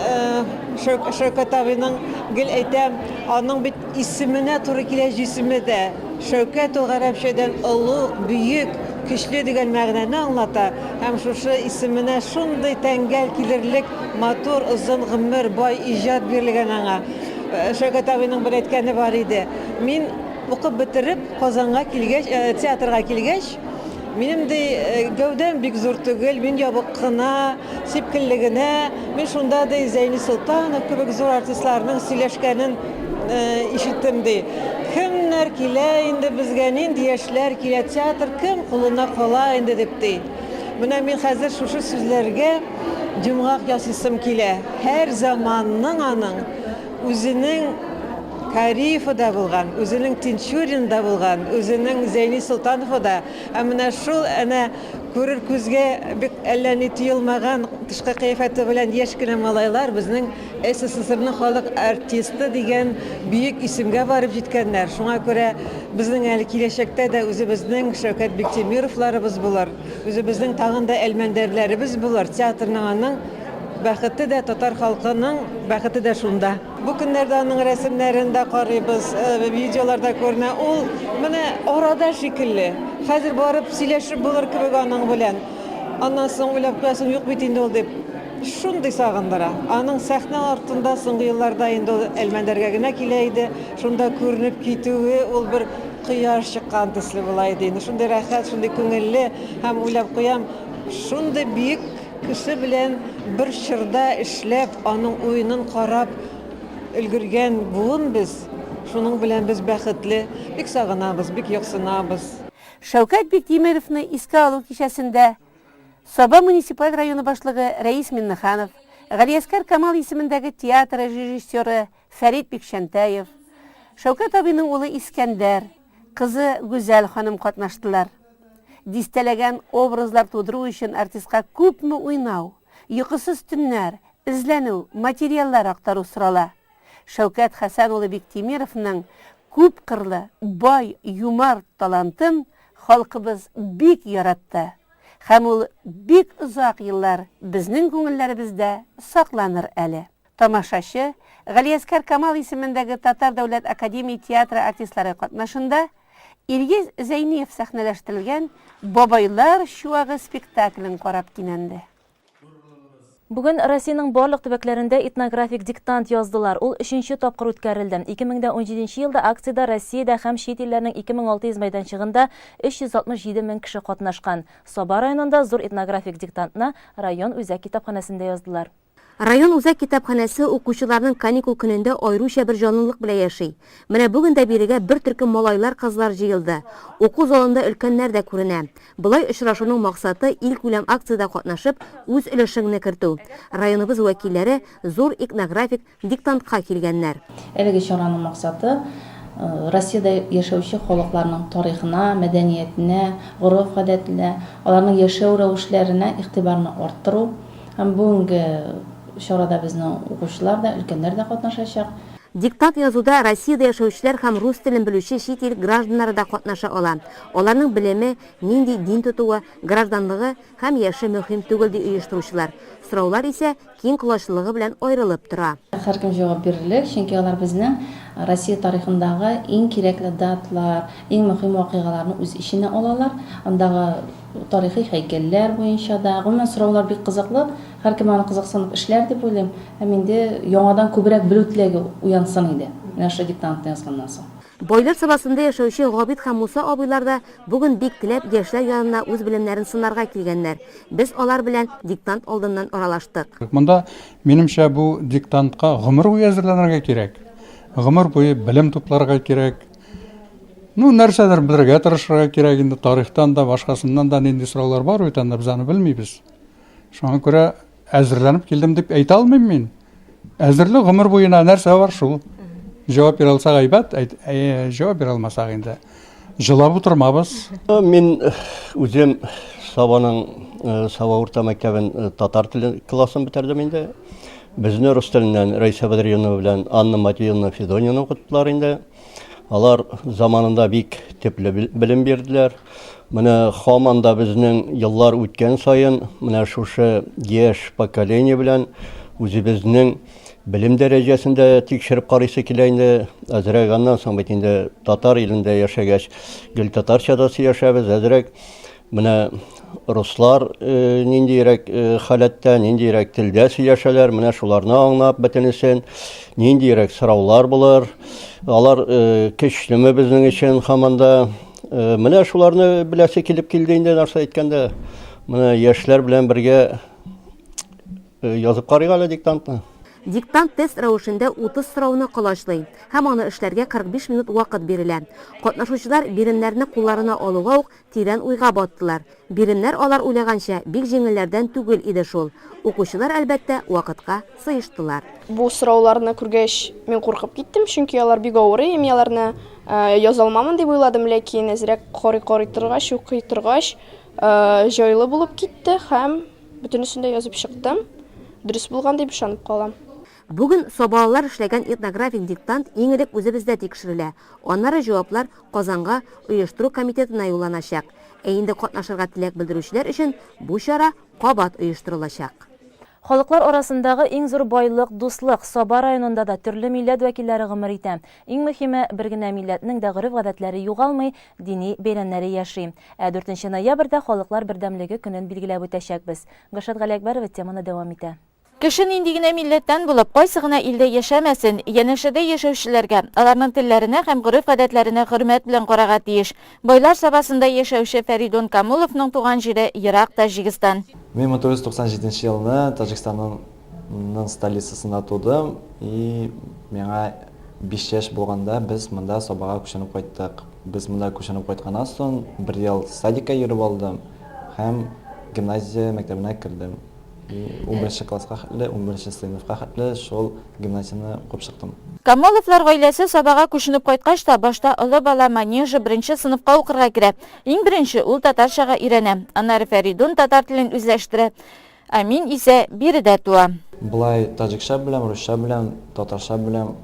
Шәүкәт абыйның гел әйтәм, аның бит исеменә туры килә җисеме дә. Шәүкәт ул гарәпчәдән олуг, бөек, көчле дигән мәгънәне аңлата һәм шушы исеменә шундый тәңгәл килерлек матур, озын гомер, бай иҗат бирелгән аңа. Шәүкәт абыйның бер әйткәне бар иде. Мин укып бетереп, Казанга килгәч, театрга килгәч, Минем ди гәүдәм бик зур түгел, мин ябык кына, сипкелле генә. Мин шунда ди Зәйни Солтанов кебек зур артистларның сөйләшкәнен ишеттем ди. Кемнәр килә инде безгә, нинди яшьләр килә, театр кем кулына кала инде дип ди. Менә мин хәзер шушы сүзләргә йомгак ясыйсым килә. Һәр заманның аның үзенең Кариевы да булган, үзенең Тинчурины да булган, үзенең Зәйни Солтановы да. Ә менә шул әнә күрер күзгә бик әллә ни тоелмаган тышкы кыяфәте белән яшь кенә малайлар безнең СССРның халык артисты дигән бөек исемгә барып җиткәннәр. Шуңа күрә безнең әле киләчәктә дә үзебезнең Шәүкәт Биктимировларыбыз булыр, үзебезнең тагын да Әлмәндәрләребез булыр. Театрның аның бәхете дә, татар халкының бәхете дә шунда. Бу көннәрдә аның рәсемнәрен дә карыйбыз, видеоларда күренә. Ул менә арада шикелле. Хәзер барып сөйләшеп булыр кебек аның белән. Аннан соң уйлап куясың, юк бит инде ул дип. Шундый сагындыра. Аның сәхнә артында соңгы елларда инде ул Әлмәндәргә генә килә иде. Шунда күренеп китүе ул бер кояш чыккан төсле була иде инде. Шундый рәхәт, шундый күңелле һәм уйлап куям, шундый бөек Кеше белән бер чорда эшләп, аның уенын карап өлгергән буын без, шуның белән без бәхетле, бик сагынабыз, бик юксынабыз. Шәүкәт Биктимеровны искә алу кичәсендә Саба муниципаль районы башлыгы Рәис Миннеханов, Галиәскәр Камал исемендәге театр режиссеры Фәрит Бикчәнтәев, Шәүкәт абыйның улы Искәндәр, кызы Гүзәл ханым катнаштылар. Дистәләгән образлар тудыру өчен артистка күпме уйнау, йокысыз төннәр, эзләнү, материаллар актару сорала. Шәүкәт Хәсән улы Биктимеровның күпкырлы, бай, юмарт талантын халкыбыз бик яратты һәм ул бик озак еллар безнең күңелләребездә сакланыр әле. Тамашачы, Галиәскәр Камал исемендәге Татар дәүләт академия театры артистлары катнашында Илгиз Зәйниев сәхнәләштерелгән Бабайлар чуагы спектаклен карап кинәнде. Бүген Россиянең барлык төбәкләрендә этнографик диктант яздылар. Ул өченче тапкыр үткәрелде. 2017 елда акциядә Россиядә һәм чит илләрнең 2600 мәйданчыгында 367 мең кеше катнашкан. Саба районында зур этнографик диктантны район үзәк китапханәсендә яздылар. Район үзәк китапханәсе укучыларның каникул көнендә аеруча бер җанлылык белән яши. Менә бүген дә бирегә бер төркем малайлар-кызлар җыелды. Уку залында өлкәннәр дә күренә. Болай очрашуның максаты, илкүләм акциядә катнашып, үз өлешеңне кертү. Районыбыз вәкилләре зур икнографик диктантка килгәннәр. Әлеге чараның максаты, Россиядә яшәүче халыкларның тарихына, мәдәниятенә, гореф-гадәтенә, аларның яшәү рәвешләренә игътибарны арттыру. Һәм бүгенге чарада безнең укучылар да, өлкәннәр дә катнашачак. Диктант язуда Россиядә яшәүчеләр һәм рус телен белүче чит ил гражданнары да катнаша ала. Аларның белеме, нинди дин тотуы, гражданлыгы һәм яше мөһим түгел, ди оештыручылар. Сораулар исә киң колачлылыгы белән аерылып тора. Һәркем җавап бирерлек, чөнки алар безнең Россия тарихындагы иң кирәкле даталар, иң мөһим вакыйгаларны үз эченә алалар. Андагы тарихи һәйкәлләр буенча да, гомумән, сораулар бик кызыклы. Һәркем аны кызыксынып эшләр дип уйлыйм. Һәм инде яңадан күбрәк белү теләге уянсын иде, менә шушы диктантны язганнан соң. Байлар Сабасында яшәүче Габит һәм Муса абыйлар да бүген бик теләп яшьләр янына үз белемнәрен сынарга килгәннәр. Без алар белән диктант алдыннан аралаштык. Монда, минемчә, бу диктантка гомер буе әзерләнергә кирәк. Гомер буе белем тупларга кирәк. Ну, нәрсәдер белергә тырышырга кирәк инде, тарихтан да, башкасыннан да нинди сораулар бар бит анда, без аны белмибез. Шуңа күрә әзерләнеп килдем дип әйтә алмыйм мин. Әзерлек гомер буена нәрсә бар шул. Җавап бирә алсак әйбәт, ә, җавап бирә алмасак инде җылап утырмабыз. Мин үзем Сабаның Саба урта мәктәбен татар теле классын бетердем инде. Безне рус теленнән Раиса Бәдриевна белән Анна Матвеевна Федонина укыттылар инде. Алар заманында бик төпле белем бирделәр. Менә һаман да безнең еллар үткән саен менә шушы яшь поколение белән үзебезнең белем дәрәҗәсен дә тикшереп карыйсы килә инде. Әзрәк аннан соң бит инде татар илендә яшәгәч, гел татарча да сөйләшәбез, әзрәк Менә руслар э, ниндиерәк э, халәттә, ниндиерәк телдә сөйләшәләр, менә шуларны аңлап бөтенесен, ниндиерәк сораулар булыр, алар э, көчлеме безнең өчен һаман да. Менә шуларны беләсе килеп килде инде, нәрсә әйткәндә. Менә яшьләр белән бергә Язып карыйк әле диктантны. Диктант тест рәвешендә 30 сорауны колачлый һәм аны эшләргә 45 минут вакыт бирелә. Катнашучылар биремнәрне кулларына алуга ук тирән уйга баттылар. Биремнәр алар уйлаганча бик җиңелләрдән түгел иде шул. Укучылар, әлбәттә, вакытка сыештылар. Бу сорауларны күргәч, мин куркып киттем, чөнки алар бик авыр иде, мин аларны яза алмамын дип уйладым, ләкин әзрәк карый-карый торгач, укый торгач, җайлы булып китте һәм Бөтенесен дә язып чыктым. Дөрес булган дип ышанып калам. Бүген сабалылар эшләгән этнографик диктант иң элек үзебездә тикшерелә, аннары җаваплар Казанга, оештыру комитетына юлланачак. Ә инде катнашырга теләк белдерүчеләр өчен бу чара кабат оештырылачак. Халыклар арасындагы иң зур байлык, дуслык. Саба районында да төрле милләт вәкилләре гомер итә. Иң мөһиме, бер генә милләтнең дә гореф-гадәтләре югалмый, дини бәйрәмнәре яши. Ә дүртенче ноябрьдә Халыклар бердәмлеге көнен билгеләп үтәчәкбез. Гөлшат Галиәкбәрова теманы дәвам итә. Кеше нинди генә милләттән булып, кайсы гына илдә яшәмәсен, янәшәдә яшәүчеләргә, аларның телләренә һәм гореф-гадәтләренә хөрмәт белән карарга тиеш. Байлар Сабасында яшәүче Фәридун Камуловның туган җире ерак Таҗикстан. Мин 1997 елны Таҗикстанның ның столицасында тудым и миңа 5 яшь булганда без монда Сабага күченеп кайттык. Без монда күченеп кайтканнан соң бер ел садикка йөреп алдым һәм гимназия мәктәбенә кердем. И унберенче класска хәтле, унберенче сыйныфка хәтле шул гимназияне укып чыктым. Камаловлар гаиләсе Сабага күченеп кайткач та, башта олы бала Манежа беренче сыйныфка укырга керә. Иң беренче ул татарчага өйрәнә. Аннары Фәридун татар телен үзләштерә. Ә мин исә биредә туам. Болай таҗикча беләм, русча беләм, татарча беләм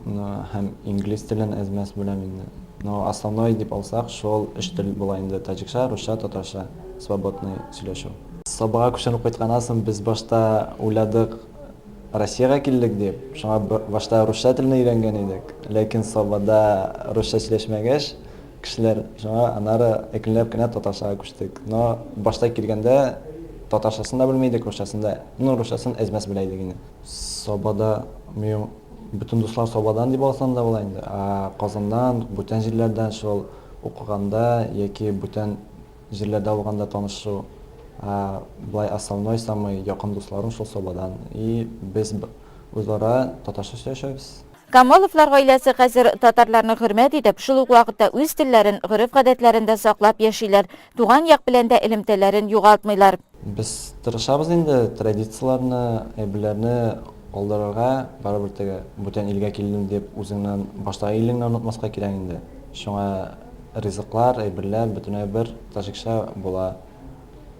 һәм инглиз телен әз-мәз беләм инде. Но основной дип алсак, шул өч тел була инде, таҗикча, русча, татарча свободный сөйләшү. Сабага күченеп кайтканнан соң без башта уйладык, Россиягә килдек дип, шуңа башта русча телне өйрәнгән идек. Ләкин Сабада русча сөйләшмәгәч, Кешеләр шуңа аннары әкренләп кенә татарчага күчтек. Но башта килгәндә татарчасын да белми идек, русчасын да. Ну, русчасын әз-мәз белә идек инде. Сабада минем бөтен дуслар Сабадан дип алсам да була инде. Ә Казаннан, бүтән җирләрдән шул укыганда яки бүтән җирләрдә булганда танышу. Ә болай основной самый якын дусларым шул Сабадан. И без үзара татарча сөйләшәбез. Камаловлар гаиләсе хәзер татарларны хөрмәт итеп, шул ук вакытта үз телләрен, гореф-гадәтләрен дә саклап яшиләр, туган як белән дә элемтәләрен югалтмыйлар. Без тырышабыз инде традицияләрне, әйберләрне калдырырга, барыбер теге бүтән илгә килдем дип үзеңнән баштагы илеңне онытмаска кирәк инде. Шуңа ризыклар, әйберләр бөтенләй бер таҗикча була.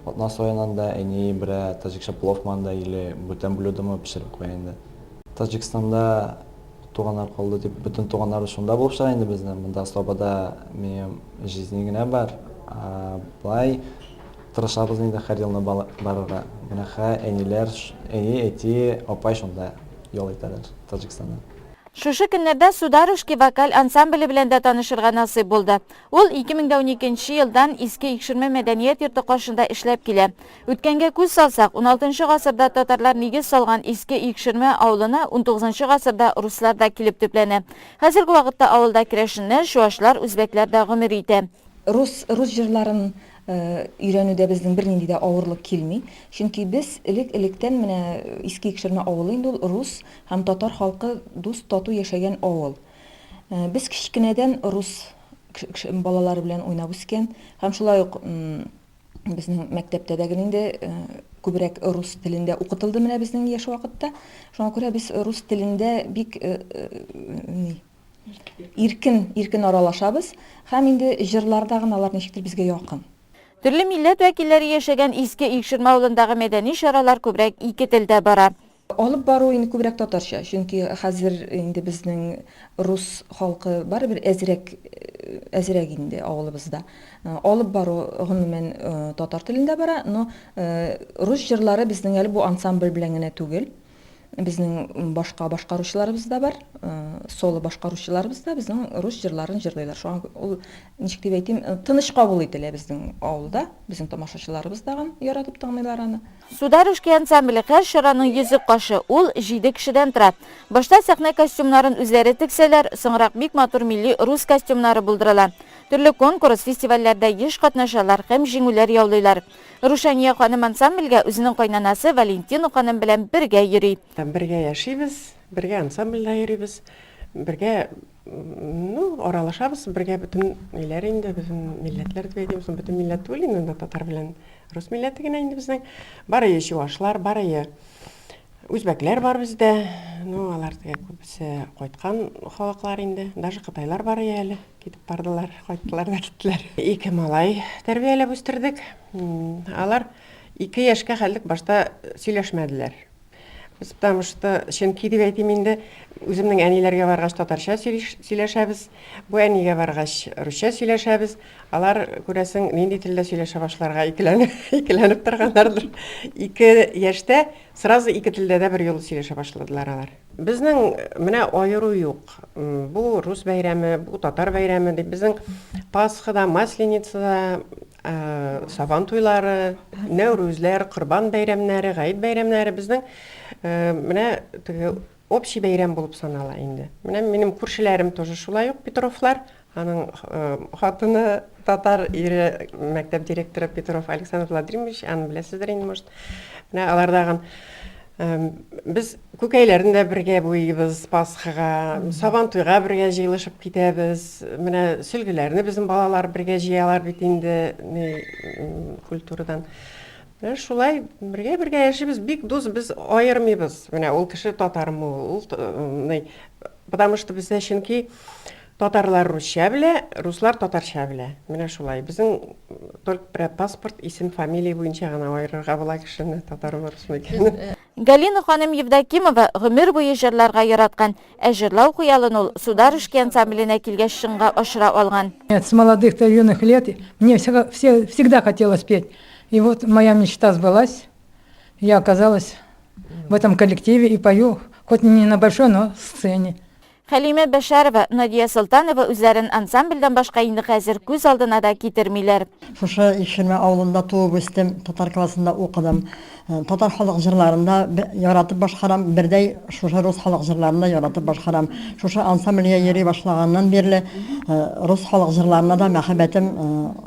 Атна саен анда әни берәр таҗикча плов манда или бүтән блюдомы пешереп куя инде. Таҗикстанда. туганнар калды дип, бөтен туганнарыбыз шунда булып чыга инде безнең. Монда Сабада минем җизни генә бар. Болай тырышабыз инде һәр елны барырга. Менә хә әниләр, әни, әти, апай шунда ял итәләр Таҗикстанда. Шушы көннәрдә Сударушки вокаль ансамбле белән дә танышырга насыйп булды. Ул 2012 нче елдан Иске Икшермә мәдәният йорты каршында эшләп килә. Үткәнгә күз салсак, уналтынчы гасырда татарлар нигез салган Иске Икшермә авылына унтугызынчы гасырда руслар да килеп төпләнә. Хәзерге вакытта авылда керәшеннәр, чуашлар, үзбәкләр дә гомер итә. Рус рус җырларын өйрәнүдә безнең бернинди дә авырлык килми. Чөнки без элек-электән менә Иске Икшермә авылы инде ул рус һәм татар халкы дус тату яшәгән авыл. Без кечкенәдән рус балалары белән уйнап үскән һәм шулай ук безнең мәктәптә дә гел инде күбрәк рус телендә укытылды менә безнең яшь вакытта. Шуңа күрә без рус телендә бик ни иркен, иркен аралашабыз һәм инде җырларда гына алар ничектер безгә якын. Төрле милләт вәкилләре яшәгән Иске Икшермә авылындагы мәдәни чаралар күбрәк ике телдә бара. Алып бару инде күбрәк татарча, чөнки хәзер инде безнең рус халкы барыбер әзрәк, әзрәк инде авылыбызда. Алып бару гомумән татар телендә бара, но рус җырлары безнең әле бу ансамбль белән генә түгел. Безнең башка башкаручыларыбыз да бар, соло башкаручыларыбыз да безнең рус җырларын җырлыйлар. Шуңа ул, ничек дип әйтим, тыныч кабул ителә безнең авылда, безнең тамашачыларыбыз тагын яратып тыңлыйлар аны. Сударушки ансамбле һәр чараның йөзек кашы, ул җиде кешедән тора. Башта сәхнә костюмнарын үзләре тексәләр, соңрак бик матур милли рус костюмнары булдырыла. Төрле конкурс, фестивальләрдә еш катнашалар һәм җиңүләр яулыйлар. Рушания ханым ансамбльгә үзенең кайнанасы Валентина ханым белән бергә йөри. Бергә яшибез, бергә ансамбльдә йөрибез, бергә Ну, аралашабыз бергә бөтен ниләр инде, бөтен милләтләр дип әйтим, соң бөтен милләт түгел инде, анда татар белән рус милләте генә инде безнең. Бар ие чувашлар, бар ие үзбәкләр бар бездә. Ну, алар теге күбесе кайткан халыклар инде. Даже кытайлар бар ие әле, китеп бардылар, кайттылар да киттеләр. Ике малай тәрбияләп үстердек. Алар ике яшькә хәллек башта сөйләшмәделәр. Без потому что, чөнки дип әйтим инде, үземнең әниләргә баргач татарча сөйләшәбез, бу әнигә баргач русча сөйләшәбез. Алар, күрәсең, нинди телдә сөйләшә башларга икеләнеп, икеләнеп торганнардыр. Ике яшьтә сразу ике телдә дә берьюлы сөйләшә башладылар алар. Безнең менә аеру юк. Бу рус бәйрәме, бу татар бәйрәме дип. Безнең Пасха да, Масленица да, Сабан туйлары, Нәүрүзләр, Корбан бәйрәмнәре, Гает бәйрәмнәре безнең менә теге общий бәйрәм булып санала инде. Менә минем күршеләрем тоже шулай ук Петровлар. Аның хатыны татар, ире мәктәп директоры Петров Александр Владимирович, аны беләсездер инде, может. Менә алар дагын Без күкәйләрне дә бергә буйыйбыз Пасхага, Сабантуйга бергә җыелышып китәбез. Менә сөлгеләрне безнең балалар бергә җыялар бит инде, ни, культурадан. Менә шулай бергә-бергә яшибез, бик дус, без аермыйбыз. Менә ул кеше татармы ул, ул ни, потому что бездә чөнки Татарлар русча белә, руслар татарча белә. Менә шулай. Безнең только пря паспорт, исем, фамилия буенча гына аерырга була кешене, татармы, русмы икәнен. Галина ханым Евдокимова гомер буе җырларга яраткан. Ә җырлау хыялын ул Сударушки ансамбленә килгәч чынга ашыра алган. С молодых-то юных лет мне всегда хотелось петь. И вот моя мечта сбылась. Я оказалась в этом коллективе и пою, хоть не на большой, но сцене. Хәлимә Бәшәрова, Надия Солтанова үзләрен ансамбльдән башка инде хәзер күз алдына да китермиләр. Шушы Икшермә авылында туып үстем, татар классында укыдым. Татар халык җырларын да яратып башкарам, бердәй шушы рус халык җырларын да яратып башкарам. Шушы ансамбльгә йөри башлаганнан бирле рус халык җырларына да мәхәббәтем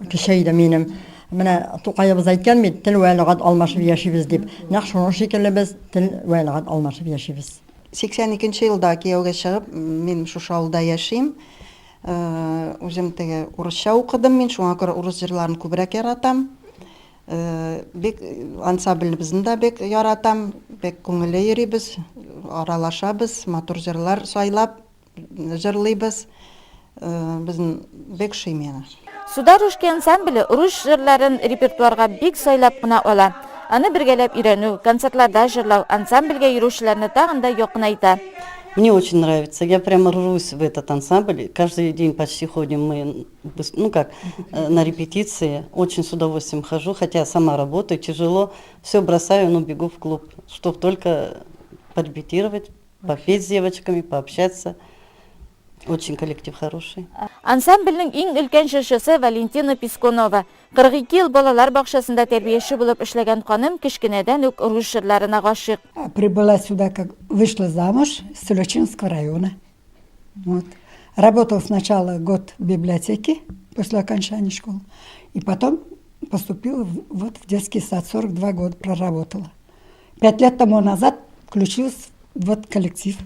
көчәйде минем. Менә Тукаебыз әйткән бит, тел вә лөгать алмашып яшибез дип. Нәкъ шуның шикелле без тел вә лөгать алмашып яшибез. 82 нче елда кияүгә чыгып, мин шушы авылда яшим. Үзем теге урысча укыдым мин, шуңа күрә урыс җырларын күбрәк яратам. Бик ансамблебезне дә бик яратам, бик күңелле йөрибез, аралашабыз, матур җырлар сайлап Җырлыйбыз. Безнең бик ошый миңа. Сударушки ансамбле рус җырларын репертуарга бик сайлап кына ала. Аны бергәләп өйрәнү, концертларда җырлау ансамбльгә йөрүчеләрне тагын да якынайта. Мне очень нравится. Я прямо рвусь в этот ансамбль. Каждый день почти ходим мы, ну как, на репетиции. Очень с удовольствием хожу, хотя сама работаю, тяжело. Все бросаю, но бегу в клуб, чтобы только порепетировать, попеть с девочками, пообщаться. Очень коллектив хороший. Ансамбльнең иң өлкән җырчысы Валентина Пискунова. 42 ел балалар бакчасында тәрбияче булып эшләгән ханым кечкенәдән үк рус җырларына гашыйк. Прибыла сюда, как вышла замуж с Сулючинского района. Вот. Работала сначала год в библиотеке после окончания школы, и потом поступила вот в детский сад, 42 года проработала. 5 лет тому назад включилась в этот коллектив.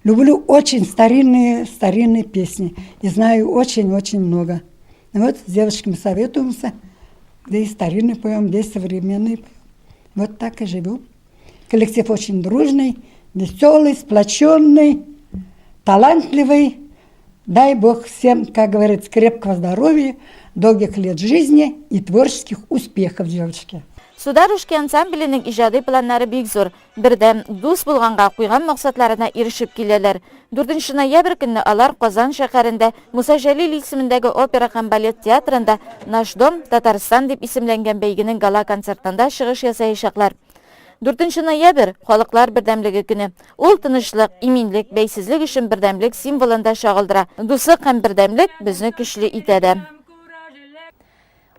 Люблю очень старинные, старинные песни и знаю очень-очень много. И вот с девочками советуемся, где и старинные поем, где и современные поем. Вот так и живем. Коллектив очень дружный, веселый, сплоченный, талантливый. Дай Бог всем, как говорится, крепкого здоровья, долгих лет жизни и творческих успехов, девочки. Сударушки ансамбленең иҗади планнары бик зур. Бердәм, дус булганга куйган максатларына ирешеп киләләр. 4 ноябрь көнне алар Казан шәһәрендә Муса Җәлил исемендәге опера һәм балет театрында Наш дом, Татарстан дип исемләнгән бәйгенең гала-концертында чыгыш ясаячаклар. 4 ноябрь, Халыклар бердәмлеге көне. Ул тынычлык, иминлек, бәйсезлек өчен бердәмлек символын да чагылдыра. Дуслык һәм бердәмлек безне көчле итә дә.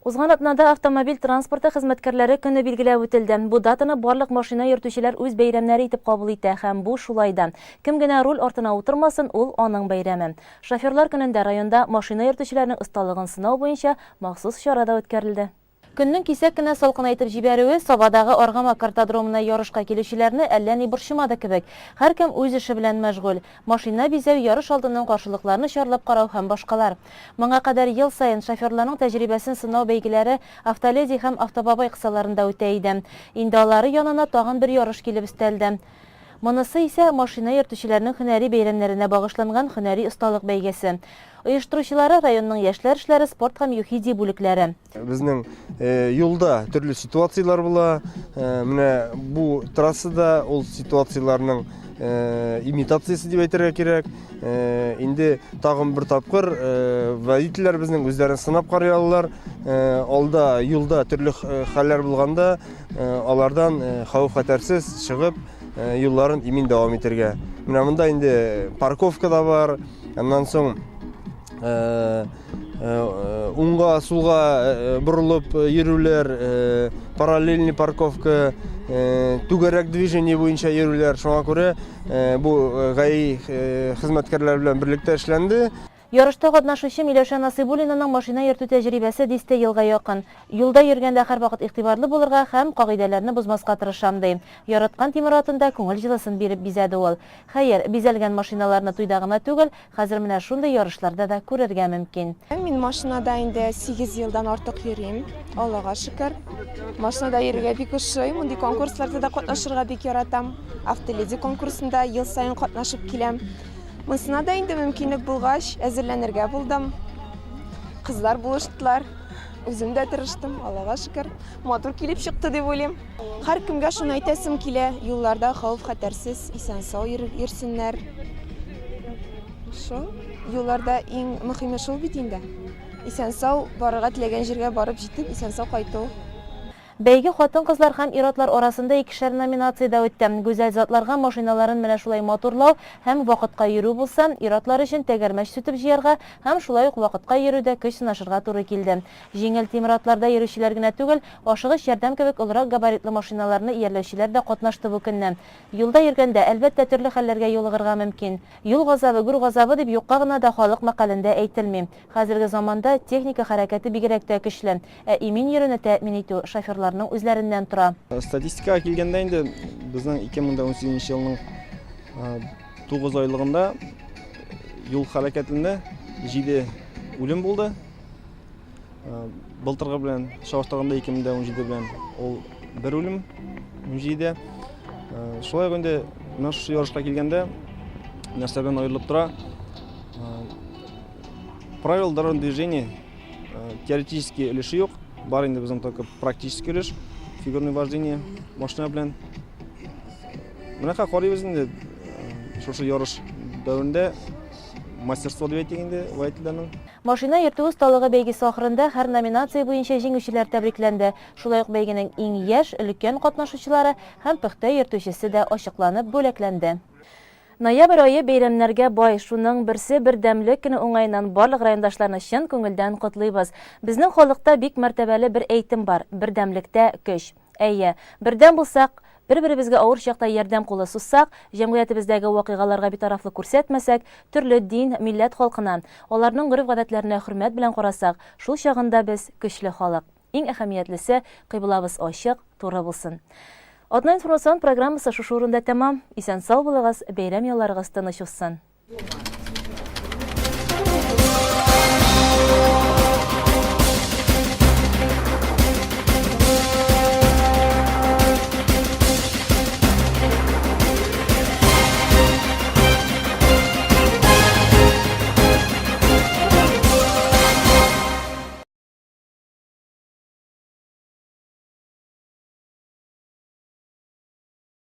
Узган атнада автомобиль транспорты хезмәткәрләре көне билгеләп үтелде. Бу датаны барлык машина йөртүчеләр үз бәйрәмнәре итеп кабул итә һәм бу шулай да. Кем генә руль артына утырмасын, ул аның бәйрәме. Шоферлар көнендә районда машина йөртүчеләрнең осталыгын сынау буенча махсус чара да үткәрелде. Көннең кисәк кенә салкынайтып җибәрүе Сабадагы Аргамак картодромына ярышка килүчеләрне әллә ни борчымады кебек. Һәркем үз эше белән мәшгуль. Машина бизәү, ярыш алдыннан каршылыкларны чарлап карау һәм башкалар. Моңа кадәр ел саен шоферларның тәҗрибәсен сынау бәйгеләре Автоледи һәм Автобабай кысаларында үтә иде. Инде алары янына тагын бер ярыш килеп өстәлде. Монысы исә машина йөртүчеләрнең һөнәри бәйрәмнәренә багышланган һөнәри осталык бәйгесе. Оештыручылары, районның яшьләр эшләре, спорт һәм ЮХИДИ бүлекләре. Безнең юлда төрле ситуацияләр була. Менә бу трассада ул ситуацияләрнең имитациясе дип әйтергә кирәк. Инде тагын бер тапкыр водительләр безнең үзләрен сынап карый алалар. Алда юлда төрле хәлләр булганда алардан хәвеф-хәтәрсез чыгып юлларын имин дәвам итәргә. Менә монда инде парковка да бар. Аннан соң уңга сулга борылып йөрүләр, параллельный парковка, түгәрәк движение буенча йөрүләр. Шуңа күрә бу ГАИ хезмәткәрләре белән берлектә эшләнде. Ярышта катнашучы Миләүшә Насыйбуллинаның машина йөртү тәҗрибәсе дистә елга якын. Юлда йөргәндә һәрвакыт игътибарлы булырга һәм кагыйдәләрне бозмаска тырышам, ди. Яраткан тимер атын да күңел җылысын биреп бизәде ул. Хәер, бизәлгән машиналарны туйда гына түгел, Хәзер менә шундый ярышларда да күрергә мөмкин. Мин машинада инде 8 елдан артык йөрим, Аллага шөкер. Машинада йөрергә бик ошый, мондый конкурсларда да катнашырга бик яратам. Автоледи конкурсында ел саен катнашып киләм. Монысына да инде мөмкинлек булгач, әзерләнергә булдым. Кызлар булыштылар, үзем дә тырыштым, Аллага шөкер. Матур килеп чыкты дип уйлыйм. Һәркемгә шуны әйтәсем килә, юлларда хәвеф-хәтәрсез, исән-сау йөрсеннәр. Шул. Юлларда иң мөхиме шул бит инде. Исән-сау барырга теләгән җиргә барып җитеп, исән-сау кайту. Бәйге хатын-кызлар һәм ир-атлар арасында икешәр номинациядә үтте. Гүзәл затларга машиналарын менә шулай матурлау һәм вакытка йөрү булса, ир-атлар өчен тәгәрмәч сүтеп җыярга һәм шулай ук вакытка йөрүдә көч сынашырга туры килде. Җиңел тимер атларда йөрүчеләр генә түгел, ашыгыч ярдәм кебек олырак габаритлы машиналарны иярләүчеләр дә катнашты бу көнне. Юлда йөргәндә, әлбәттә, төрле хәлләргә юлыгырга мөмкин. Юл газабы, гүр газабы дип юкка гына да халык мәкалендә әйтелми. Хәзерге заманда техника хәрәкәте бигрәк тә көчле. Ә имин йөрүне тәэмин итү шоферларның үзләреннән тора. Статистикага килгәндә инде, безнең 2018 елның 9 айлыгында юл хәрәкәтендә 7 үлем булды. Былтыргы белән чагыштырганда 2017 белән ул бер үлем 17-дә. Шулай ук инде менә шушы ярышка килгәндә нәрсә белән аерылып тора? Правила дорожного движения теоретический өлеше юк, бар инде безнең только практический өлеш, фигурное вождение машина белән. Менә карыйбыз инде. Шушы ярыш дәверендә мастерство дип әйтик инде водительләрнең. Машина йөртү осталыгы бәйгесе ахырында һәр номинация буенча җиңүчеләр тәбрикләнде. Шулай ук бәйгенең иң яшь, өлкән катнашучылары һәм пөхтә йөртүчесе дә ачыкланып, бүләкләнде. Ноябрь ае бәйрәмнәргә бай, шуның берсе Бердәмлек көне уңаеннан барлык райондашларны чын күңелдән котлыйбыз. Безнең халыкта бик мәртәбәле бер әйтем бар, бердәмлектә көч. Әйе, бердәм булсак, бер-беребезгә авыр чакта ярдәм кулы сузсак, җәмгыятебездәге вакыйгаларга битарафлык күрсәтмәсәк, төрле дин, милләт халкына, аларның гореф-гадәтләренә хөрмәт белән карасак, шул чагында без көчле халык. Иң әһәмиятлесе, кыйблабыз ачык, туры булсын. Атна информацион программасы шушы урында тәмам. Исән-сау булыгыз, бәйрәм ялларыгыз тыныч узсын.